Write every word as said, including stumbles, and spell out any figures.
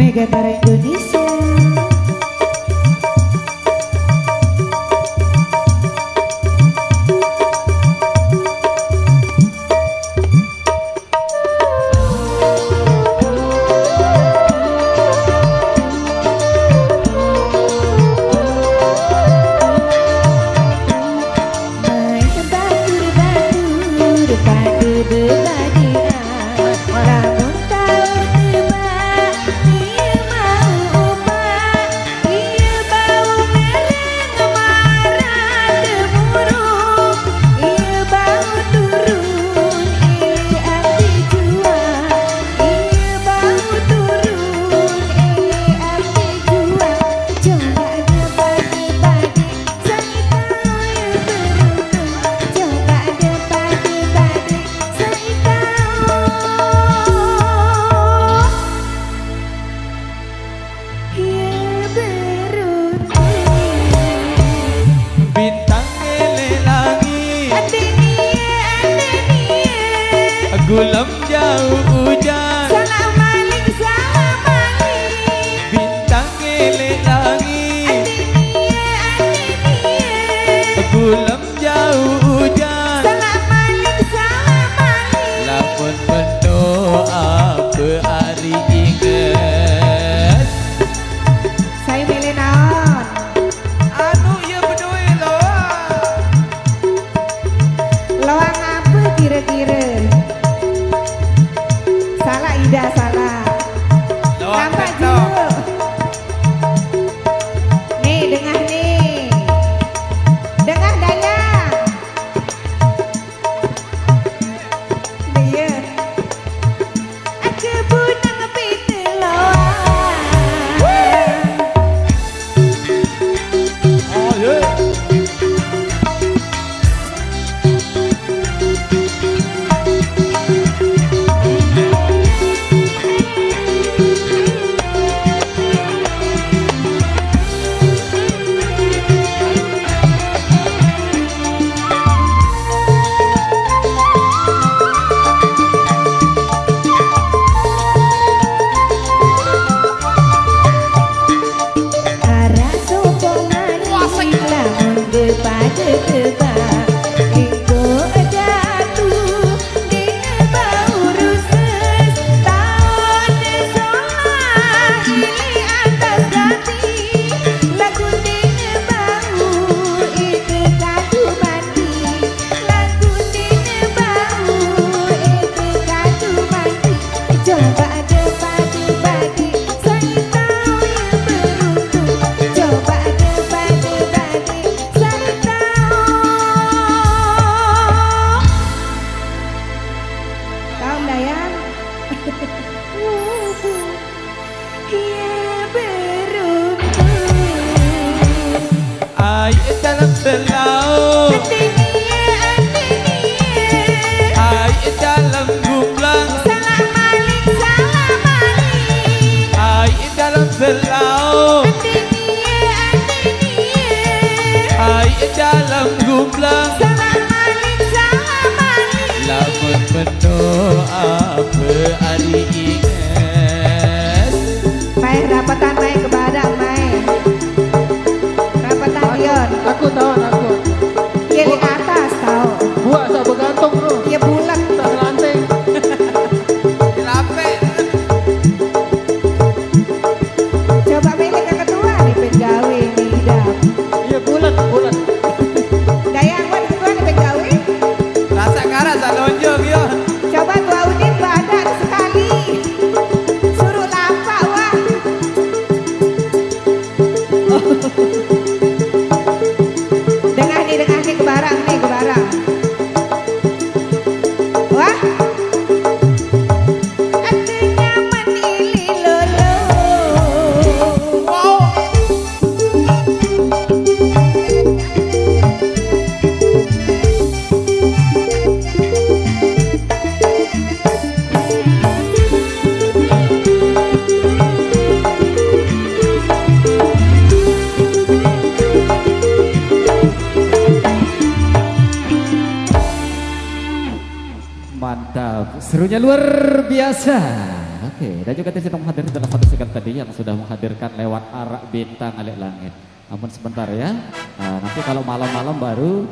Negara Indonesia. Main batur-batur, padu bebadean. Lamun taun tiba, ieu mau upah, ieu bau ngereng marah temurung, ieu bau turun, ieu abdi jual, ieu bau turun, ieu abdi jual. Coba dipade-pade, saitau ieu beruntung. Coba dipade-pade, saitau ieu beruntung. Bintang elek langit. Ade nie, ade nie. Gulem jauh ujan. Salah maling, salah maling. Bintang elek langit. Ade nie, ade nie. Gulem jauh ujan. Salah maling, salah maling. Lamun mendoa beari inget. Saya milih naon? Anu ieu bedoe loang. Loang apa kira-kira? Salah, Ida, salah. Loang. Tambah betok. Julu. Nih, dengah nih. Dengah, Dayang. Iya. Aja bunang pite loang. Oh, iya. Arah sopo mani lamun bepade tebak, engko jatuh dene bau ruses, taon solah ili atas gati, lagu dene bau itu kadu mati. Lagu dene bau itu kadu mati. Coba dipade-pade, saitau ieu beruntung. Coba dipade-pade, saitau. Tahu nggak ya? Iya beruntung. Ai dalam selau. Ati nie, ati nie. Ai dalam gumblang. Salah maling, salah maling. Ai dalam selau. Ati nie, ati nie. Ai dalam gumblang. Salah maling, salah maling. Lamun mendoa beari inget. Mai rapetan, mai ke badak, mai. Rapetan, Dion. Aku tahu, aku. Iya, di atas, tahu. Buat asa begantung tu. Iya, bulat. Asa ngelanting. Dirapek. Coba milih ke ketua nih, penggawe nih, Dam. Iya, bulat, bulat. Dayang, wan, ketua nih, penggawe. Rasa karat, asa lonjong, yo. Coba Tua Udin badak sekali. Suruh lapak, wah. Dengah nih, dengah nih, ke barang nih, ke barang. Wah. Ate nyaman ili lolo. Wow. Mantap, serunya luar biasa. Oke, dan juga tidak menghadir adalah satu second tadi yang sudah menghadirkan lewat arah bintang alik langit. Ampun sebentar ya. Nah, nanti kalau malam-malam baru